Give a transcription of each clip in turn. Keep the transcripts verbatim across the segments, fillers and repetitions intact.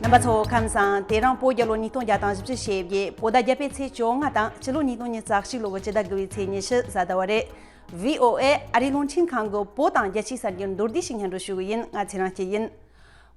རྣམ་པ་ཚོ་ཁམས་བཟང་། དེ་རིང་བོད་རྒྱལ་ལོ་ཉིས་སྟོང་བརྒྱ་དང་བཞི་བཅུ་ཞེ་བརྒྱད། བོད་ཟླ་བརྒྱད་པའི་ཚེས་བཅོ་ལྔ་དང་། སྤྱི་ལོ་ཉིས་སྟོང་ཉི་ཤུ་རྩ་གཅིག་ལོ་གི་སྤྱི་ཟླ་དགུ་པའི་ཚེས་ཉི་ཤུ་གཟའ་ཟླ་བ་རེད། བྷི་ཨོ་ཨེ་ཨ་རིའི་རླུང་འཕྲིན་ཁང་གི་བོད་དང་རྒྱལ་སྤྱིའི་གསར་འགྱུར་མདོར་བསྡུས་ཤིག་སྙན་སྒྲོན་ཞུ་གི་ཡིན། ང་ཚེ་རིང་སྐྱིད་ཡིན།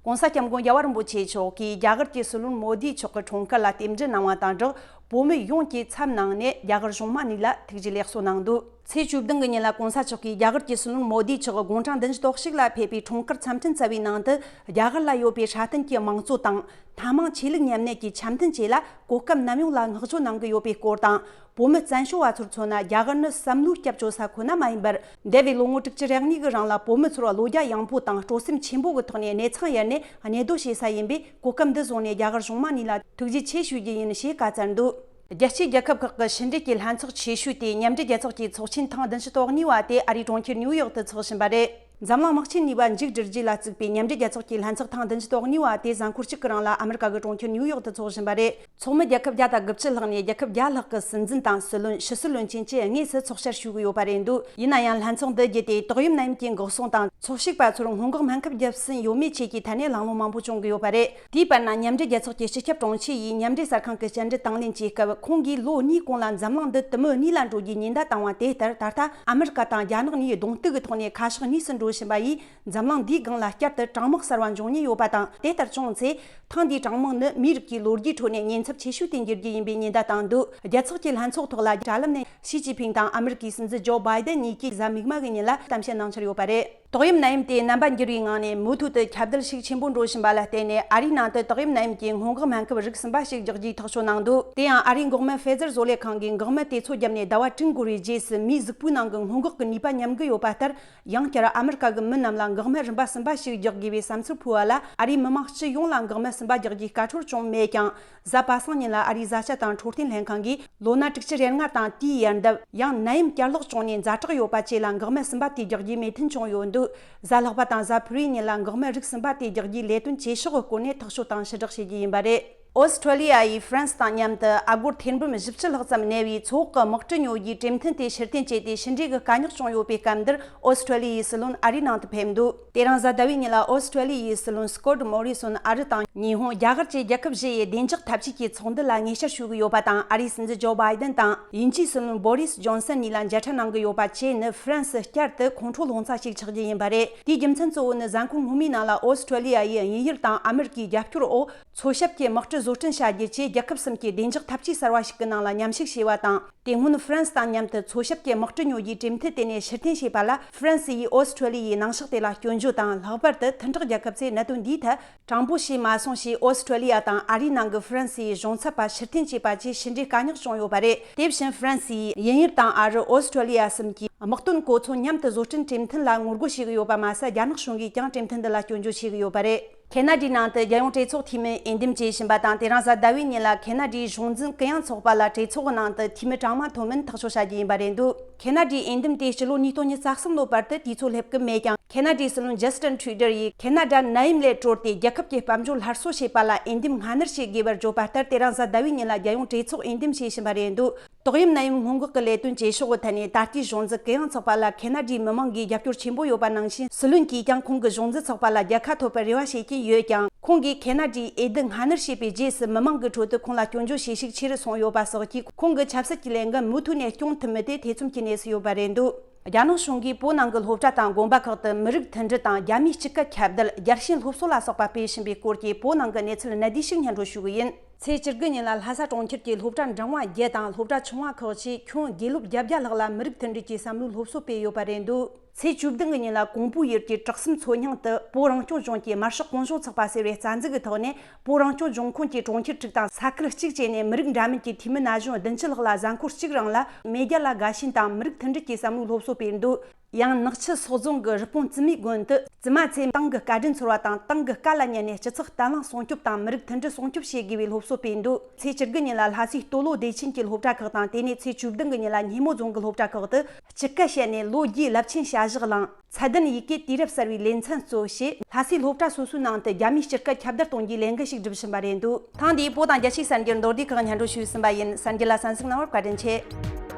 ྋགོང་ས་ྋསྐྱབས་མགོན་རྒྱལ་བ་རིན་པོ་ཆེ་མཆོག་གིས་རྒྱ་གར་གྱི་སྲིད་བློན་མོ་དི་མཆོག་གི་འཁྲུངས་སྐར་ལ་རྟེན་འབྲེལ་གནང་བ་དང་སྦྲགས། བོད་མི་ཡོངས་ཀྱི་མཚམས་ནང་ནས་རྒྱ་གར་གཞུང་མང་གཉིས་ལ་ཐུགས་རྗེ་ལེགས་གསོ་གནང་འདུག་ཚེས་བཅུ་བདུན་གྱི་ཉིན་ལ་ྋགོང་ས་མཆོག་གིས་རྒྱ་གར་གྱི་སྲིད་བློན་མོ་དི་མཆོག་དགུང་གྲངས་བདུན་ཅུ་དོན་གཅིག་ལ་ཕེབས་པའི་འཁྲུངས་སྐར་འཚམས་འཕྲིན་བསྩལ་བའི་ནང་དུ། རྒྱ་གར་ལ་ཡོད་པའི་སྲ་བརྟན་གྱི་དམངས་གཙོ་དང་། སྣ་མང་ཆོས་ལུགས་མཉམ་གནས་ཀྱི་འཆམ་མཐུན་བཅས་ལ་གོ་སྐབས་ནམ་ཡོང་ལ་བསྔགས་བརྗོད་གནང་གི་ཡོད་པའི་སྐོར་དང་། བོད་མི་བཙན་བྱོལ་བ་ཚོར་མཚོན་ན། རྒྱ་གར་ནི་བསམ་བློའི་སྐྱབས་བཅོལ་ས་ཁོ་ན་མ་ཡིན་པར། འདས་པའི་ལོ་ངོ་དྲུག་ཅུ་རེ་གཉིས་ཀྱི་རིང་ལ་བོད་མི་ཚོར་བློ་རྒྱ་ཡངས་པོ་དང་སྤྲོ་སེམས་ཆེན་པོ་གི་ཐོག་ནས་གནས་ཚང་ཡར་ནས་གནས་སྡོད་བྱེད་ས་ཡིན་པས། གོ་སྐབས་འདི་བཟུང་ནས་རྒྱ་གར་གཞུང་མང་གཉིས་ལ་ཐུགས་རྗེ་ཆེ་ཞུ་རྒྱུ་ཡིན་ཞེས་བཀའ་སྩལ་འདུག་རྒྱལ་སྤྱིའི་རྒྱལ་ཁབ་ཁག་གི་ཕྱི་འབྲེལ་གྱི་ལྷན་ཚོགས་ཆེ་ཤོས་དེ། མཉམ་འབྲེལ་རྒྱལ་ཚོགས་ཀྱི་ཚོགས་ཆེན་ཐེངས་བདུན་ཅུ་དོན་གཉིས་པ་དེ་ཨ་རིའི་གྲོང་ཁྱེར་ནིའུ་ཡོག་ཏུ་འཚོགས་བཞིན་པ་རེད། འཛམ་གླིང་དམག་ཆེན་གཉིས་པ་མཇུག་སྒྲིལ་རྗེས་ལ་བཙུགས་པའི་མཉམ་འབྲེལ་རྒྱལ་ཚོགས་ཀྱི་ལྷན་ཚོགས་ཐེངས་བདུན་ཅུ་དོན་གཉིས་པ་དེ་གཟའ་འཁོར་གཅིག་གི་རིང་ལ་ཨ་མི་རི་ཀ་གི་གྲོང་ཁྱེར་ནིའུ་ཡོག་ཏུ་འཚོགས་བཞིན་པ་རེད། ཚོགས་མི་རྒྱལ་ཁབ་བརྒྱ་དང་དགུ་བཅུ་ལྷག་ནས་རྒྱལ་ཁབ་བརྒྱ་ལྷག་གི་སྲིད་འཛིན་དང་སྲིད་བློན། ཕྱི་སྲིད་བློན་ཆེན་བཅས་དངོས་སུ་ཚོགས་བཅར་ཞུ་གི་ཡོད་པ་རེད་འདུག་ཡིན་ན་ཡང་། ལྷན་ཚོགས་འདི་བརྒྱུད་དེ་ཏོག་དབྱིབས་ནད་ཡམས་ཀྱི་འགོག་སྲུང་དང་། འཚོལ་ཞིབ་པ་ཚོར་སྔོན་འགོག་སྨན་ཁབ་བརྒྱབ་ཟིན་ཡོད་མེད་བཅས་ཀྱི་ཐད་ནས་གླེང་སློང་མང་པོ་བྱུང་གི་ཡོད་པ་རེད། དེའི་བར་ན། མཉམ་འབྲེལ་རྒྱལ་ཚོགས་ཀྱི་སྤྱི་ཁྱབ་དྲུང་ཆེ་ཡིས་མཉམ་འབྲེལ་གསར་ཁང་གི་བཅར་འདྲི་དང་ལེན་བྱས་སྐབས། ཁོང་གིས་ལོ་གཉིས་གོང་ལ་འཛམ་གླིང་འདི་དུ་མི་གཉིས་ལ་འགྲོ་རྒྱུའི་ཉེན་བརྡ་བཏང་བ་དེ་ལྟར། ད་ལྟ་ཨ་མི་རི་ཀ་དང་རྒྱ་ནག་གཉིས་གདོང་གཏུག་གི་ཐོག་ནས་ཁ་ཕྱོགས་གཉིས་སུ་འགྲོ་བཞིན་པ་ཡིས། འཛམ་གླིང་འདིའི་སྒང་ལ་བསྐྱར་དུ་གྲང་དམག་གསར་བ་འབྱུང་ཉེན་ཡོད་པ་དང་། དེ་ལྟར་བྱུང་ཚེ། ཐེངས་འདིའི་གྲང་དམག་ནི་མིའི་རིགས་ཀྱི་ལོ་རྒྱུས་ཁྲོད་ནས་ཉེན་ཚབས་ཆེ་ཤོས་དེ་འགྱུར་རྒྱུ་ཡིན་པའི་ཉེན་བརྡ་བཏང་འདུག་རྒྱལ་ཚོགས་ཀྱི་ལྷན་ཚོགས་ཐོག་ལ། དྲ་ལམ་ནས་ཞི་ཅིན་ཕིང་དང་ཨ་མི་རི་ཀའི་སྲིད་འཛིན་ཇོ་བྷའི་ཌེན་གཉིས་ཀྱིས་གཟའ་མིག་དམར་གྱི་ཉིན་ལ་གཏམ་བཤད་གནང་འཆར་ཡོད་པ་རེད། ཏོག་དབྱིབས་ནད་ཡམས་དེ་རྣམ་པ་འགྱུར་བའི་ངང་ནས་མུ་མཐུད་དུ་ཁྱབ་གདལ་ཤུགས་ཆེན་པོ་འགྲོ་བཞིན་པ་ལ་བརྟེན་ནས། ཨ་རིའི་ནང་དུ་ཏོག་དབྱིབས་ནད་ཡམས་ཀྱི་སྔོན་འགོག་སྨན་ཁབ་རིགས་གསུམ་པ་ཞིག་རྒྱག་རྒྱུའི་ཐག་གཅོད་གནང་འདུག་དེ་ཡང་ཨ་རིའི་འགོག་སྨན་ཕེ་ཛར་བཟོ་ལས་ཁང་གིས་འགོག་སྨན་དེ་ཚོ་བརྒྱབ་ནས་ཟླ་བ་དྲུག་འགོར་བའི་རྗེས་སུ། མིའི་གཟུགས་པོའི་ནང་གི་སྔོན་འགོག་གི་ནུས་པ་ཉམས་ཀྱི་ཡོད་པ་ལྟར། ཡང་བསྐྱར་ཨ་མི་རི་ཀ་གི་མི་རྣམས་ལ་འགོག་སྨན་རིམ་པ་གསུམ་པ་ཞིག་རྒྱག་དགོས་པའི་བསམ་ཚུལ་ཕུལ་བ་ལ། ཨ་རིའི་མི་མང་སྤྱི་ཡོངས་ལ་འགོག་སྨན་གསུམ་པ་རྒྱག་རྒྱུའི་བཀའ་འཁྲོལ་བྱུང་མེད་ཀྱང་། གཟའ་པ་སངས་ཉིན་ལ་ཨ་རིའི་བཟའ་བཅའ་དང་འཕྲོད་བསྟེན་ལྷན་ཁང་གིས། ལོ་ན་དྲུག་ཅུ་རེ་ལྔ་དང་དེའི་ཡར་འདབ། ཡང་ནད་ཡམས་བསྐྱར་ལོག་བྱུང་ནས་ཛ་དྲག་ཡོད་པ་བཅས་ལ་འགོག་སྨན་གསུམ་པ་དེ་རྒྱག་རྒྱུའི་མོས་མཐུན་བྱུང་ཡོད་འདུག་གཟའ་ལྷག་པ་དང་གཟའ་ཕུར་བུའི་ཉིན་ལ་འགོག་སྨན་རིགས་གསུམ་པ་དེ་རྒྱག་རྒྱུའི་ལས་དོན་བྱེད་ཕྱོགས་ཀྱི་སྐོར་ནས་ཐག་གཅོད་དང་ཕྱིར་བསྒྲགས་བྱེད་རྒྱུ་ཡིན་པ་རེད། ཨོ་སི་ཁྲོ་ལི་ཡ་ཡིས་ཧྥ་རན་སི་དང་མཉམ་དུ་ཨ་སྒོར་ཐེར་འབུམ་བཞི་བཅུ་ལྷག་ཙམ་གནས་པའི་མཚོ་འོག་གི་དམག་གྲུ་ཉོ་རྒྱུའི་གྲོས་མཐུན་དེ་ཕྱིར་འཐེན་བྱས་ཏེ། ཕྱི་འབྲེལ་གྱི་དཀའ་རྙོག་བྱུང་ཡོད་པའི་སྐབས་འདིར། ཨོ་སི་ཁྲོ་ལི་ཡའི་སྲིད་བློན་ཨ་རིའི་ནང་དུ་ཕེབས་འདུག་དེ་རིང་གཟའ་ཟླ་བའི་ཉིན་ལ་ཨོ་སི་ཁྲོ་ལི་ཡའི་སྲིད་བློན་སྐོད་མོ་རི་སོན་ཨ་རི་དང་ཉི་ཧོང་། རྒྱ་གར་བཅས་རྒྱལ་ཁབ་བཞི་ཡི་བདེ་འཇགས་འཐབ་ཇུས་ཀྱི་ཚོགས་འདུ་ལ་ངེས་ཞར་ཞུ་གི་ཡོད་པ་དང་། ཨ་རིའི་སྲིད་འཛིན་ཇོ་བྷའི་ཌེན་དང་དབྱིན་ཇིའི་སྲིད་བློན་བོ་རིས་ཇོན་སན་གཉིས་ལ་མཇལ་འཕྲད་གནང་གི་ཡོད་པ་བཅས་ནི། ཧྥ་རན་སི་བསྐྱར་དུ་ཁོང་ཁྲོ་སློང་ས་ཞིག་ཆགས་རྒྱུ་ཡིན་པ་རེད། དེའི་རྒྱུ་མཚན་གཙོ་བོ་ནི། གཟའ་འཁོར་སྔོན་མའི་ནང་ལ་ཨོ་སི་ཁྲོ་ལི་ཡ་ཡིས་དབྱིན་ཡུལ་དང་ཨ་མི་རི་ཀའི་རྒྱབ་སྐྱོར་འོག་མཚོ་ཞབས་ཀྱི་དམག་གྲུ་བཟོ་སྐྲུན་བྱ་རྒྱུ་བཅས། རྒྱལ་ཁབ་གསུམ་གྱི་བདེ་འཇགས་འཐབ་ཇུས་གསར་བ་ཞིག་གི་ནང་ལ་མཉམ་ཞུགས་བྱས་པ་དང་། དེ་སྔོན་ཧྥ་རན་སི་དང་མཉམ་དུ་མཚོ་ཞབས་ཀྱི་དམག་གྲུ་ཉོ་རྒྱུའི་གྲོས་མཐུན་དེ་ནས་ཕྱིར་འཐེན་བྱས་པ་ལ། ཧྥ་རན་སི་ཡིས་ཨོ་སི་ཁྲོ་ལི་ཡའི་གནང་ཕྱོགས་དེ་ལ་སྐྱོན་བརྗོད་དང་། ལྷག་པར་དུ་མཐུན་གྲོགས་རྒྱལ་ཁབ་ཚོས་གནད་དོན་འདིའི་ཐད་དྲང་པོ་བྱས་མ་སོང་ཞེས། ཨོ་སི་ཁྲོ་ལི་ཡ་དང་ཨ་རིའི་ནང་གི་ཧྥ་རན་སི་ཡི་གཞུང་ཚབ་པ་ཕྱིར་འཐེན་བྱས་པ་བཅས་ཕྱི་འབྲེལ་དཀའ་རྙོག་བྱུང་ཡོད་པ་རེད། དེ་བཞིན་ཧྥ་རན་སི་ཡིས་དབྱིན་ཡུལ་དང་ཨ་རི། ཨོ་སི་ཁྲོ་ལི་ཡ་གསུམ་གྱིས་དམག་དོན་གོ་མཚོན་མཉམ་དུ་བཟོ་སྐྲུན་གྲོས་མཐུན་ལ་ངོ་རྒོལ་བྱེད་ཀྱི་ཡོད་པ་མ་ཟད། རྒྱ་ནག་གཞུང་གིས་ཀྱང་གྲོས་མཐུན་འདི་ལ་སྐྱོན་བརྗོད་བྱེད་ཀྱི་ཡོད་པ་རེད། ཁེ་ན་ཌའི་ནང་དུ་རྒྱལ་ཡོངས་གྲོས་ཚོགས་འཐུས་མི་འོས་འདེམས་བྱེད་བཞིན་པ་དང་། དེ་རིང་གཟའ་ཟླ་བའི་ཉིན་ལ་ཁེ་ན་ཌའི་གཞུང་འཛིན་གུ་ཡངས་ཚོགས་པ་ལ་གྲོས་ཚོགས་ནང་དུ་འཐུས་མི་གྲངས་མང་ཐོན་མིན་ཐག་གཅོད་བྱ་རྒྱུ་ཡིན་པ་རེད་འདུག་ཁེ་ན་ཌའི་འོས་འདེམས་དེ་སྤྱི་ལོ་ཉིས་སྟོང་ཉི་ཤུ་རྩ་གསུམ་ལོ་བར་དུ་དུས་ཚོད་སླེབས་ཀྱི་མེད་ཀྱང་། ཁེ་ན་ཌའི་སྲིད་བློན་ཇ་སི་ཊིན་ཊུ་ཌར་ཡིས་ཁེ་ན་ཌ་ནད་ཡམས་ལས་གྲོལ་ཏེ་རྒྱལ་ཁབ་ཀྱི་དཔལ་འབྱོར་སླར་གསོ་བྱེད་པ་ལ་འོས་འདེམས་སྔ་སྣུར་བྱེད་དགོས་པར་བརྗོད་པ་ལྟར། དེ་རིང་གཟའ་ཟླ་བའི་ཉིན་ལ་རྒྱལ་ཡོངས་གྲོས་ཚོགས་འོས་འདེམས་བྱེད་བཞིན་པ་རེད་འདུག་ཏོག་དབྱིབས་ནད་ཡམས་སྔོན་འགོག་གི་ལས་དོན་བྱེད་ཕྱོགས་ཀྱི་ཐད་ནས་ད་ལྟའི་གཞུང་འཛིན་གུ་ཡངས་ཚོགས་པ་ལ་ཁེ་ན་ཌའི་མི་མང་གིས་རྒྱབ་སྐྱོར་ཆེན་པོ་ཡོད་པ་ནང་བཞིན། སྲིད་བློན་གྱིས་ཀྱང་ཁོང་གི་གཞུང་འཛིན་ཚོགས་པ་ལ་རྒྱལ་ཁ་ཐོབ་པར་རེ་བ་བྱེད་ཀྱིན་ཡོད་ཀྱང་། ཁོང་གིས་ཁེ་ན་ཌའི་འོས་བསྡུ་སྔ་སྣུར་བྱས་པའི་རྗེས་སུ་མི་མང་གི་ཁྲོད་དུ་ཁོང་ལ་སྐྱོན་བརྗོད་བྱེད་ཤུགས་ཆེ་རུ་སོང་ཡོད་པ་སོགས་ཀྱིས། ཁོང་གི་ཆབ་སྲིད་ཀྱི་ལས་འགན་མུ་མཐུད་ནས་སྐྱོང་ཐུབ་མིན་དེ་ཐེ་ཚོམ་གྱི་གནས་སུ་ཡོད་པ་རེད་འདུག་རྒྱ་ནག་གཞུང་གིས་བོད་ནང་གི་སློབ་གྲྭ་དང་དགོན་པ་ཁག་ཏུ་མི་རིགས་མཐུན་སྒྲིལ་དང་རྒྱ་མིའི་དཀྱིལ་ཁ་ཁྱབ་གདལ། རྒྱལ་ཞེན་སློབ་གསོ་ལ་སོགས་པ་སྤེལ་བཞིན་པའི་སྐོར་གྱི་བོད་ནང་གི་གནས་ཚུལ་གནད་བསྡུས་ཤིག་སྙན་སྒྲོན་ཞུ་གི་ཡིན། ཚེས་བཅུ་དགུ་ཉིན་ལ་ལྷ་ས་གྲོང་ཁྱེར་གྱི་སློབ་གྲྭ་འབྲིང་བ་བརྒྱད་དང་སློབ་གྲྭ་ཆུང་བ་ཁག་ཅིག་ཁྱོན་དགེ་སློབ་བརྒྱད་བརྒྱ་ལྷག་ལ་མི་རིགས་མཐུན་སྒྲིལ་གྱི་བསམ་བློའི་སློབ་གསོ་སྤེལ་ཡོད་པ་རེད་འདུག་ཚེས་བཅུ་བདུན་གྱི་ཉིན་ལ་ཀོང་པོ་ཡུལ་གྱི་བྲག་གསུམ་མཚོ་སྙིང་དུ་བོད་རང་སྐྱོང་ལྗོངས་ཀྱི་དམར་ཤོག་གུང་གཞོན་ཚོགས་པ་ཟེར་བའི་རྩ་འཛུགས་ཀྱི་ཐོག་ནས། བོད་རང་སྐྱོང་ལྗོངས་ཁོངས་ཀྱི་གྲོང་ཁྱེར་དྲུག་དང་ས་ཁུལ་གཅིག་བཅས་ནས་མི་རིགས་འདྲ་མིན་གྱི་འཐུས་མི་ན་གཞོན་བདུན་ཅུ་ལྷག་ལ་གཟའ་འཁོར་གཅིག་རིང་ལ་མེས་རྒྱལ་ལ་དགའ་ཞེན་དང་མི་རིགས་མཐུན་སྒྲིལ་གྱི་བསམ་བློའི་སློབ་གསོ་སྤེལ་འདུག་ཡང་ནག་ཆུ་སོག་རྫོང་གི་རི་སྤུངས་བཙུན་མའི་དགོན་དུ་བཙུན་མ་ཚོས་ཏང་གི་བཀའ་དྲིན་ཚོར་བ་དང་། ཏང་གི་བཀའ་ལ་ཉན་ནས་སྤྱི་ཚོགས་བརྟན་ལྷིང་སྲུང་སྐྱོབ་དང་མི་རིགས་མཐུན་སྒྲིལ་སྲུང་སྐྱོབ་བྱེད་དགོས་པའི་སློབ་གསོ་སྤེལ་འདུག་ཚེས་བཅུ་དགུ་ཉིན་ལ་ལྷ་སའི་སྟོད་ལུང་བདེ་ཆེན་གྱི་སློབ་གྲྭ་ཁག་དང་། དེ་ནས་ཚེས་བཅུ་བདུན་གྱི་ཉིན་ལ་སྙེ་མོ་རྫོང་གི་སློབ་གྲྭ་ཁག་ཏུ་སྤྱིལ་དཀའ་བཤད་ནས་ལོ་རྒྱུས་རླབས་ཆེན་བྱ་གཞག་བླངས། ཚད་ལྡན་ཡི་གེ་དུས་རབས་གསར་བའི་ལེ་ཚན་གཙོ་བྱས། ལྷ་སའི་སློབ་གྲྭ་སོ་སོའི་ནང་དུ་རྒྱ་མིའི་སྤྱིལ་དཀའ་ཁྱབ་གདལ་གཏོང་རྒྱུའི་ལས་འགུལ་ཞིག་སྒྲུབ་བཞིན་པ་རེད་འདུག་ཐེངས་འདིའི་བོད་དང་རྒྱལ་སྤྱིའི་གསར་འགྱུར་མདོར་བསྡུས་ཁག་སྙན་སྒྲོན་ཞུས་ཟིན་པ་ཡིན། གསར་འགྱུར་ལ་གསན་གཟིགས་གནང་བར་བཀའ་དྲིན་ཆེ།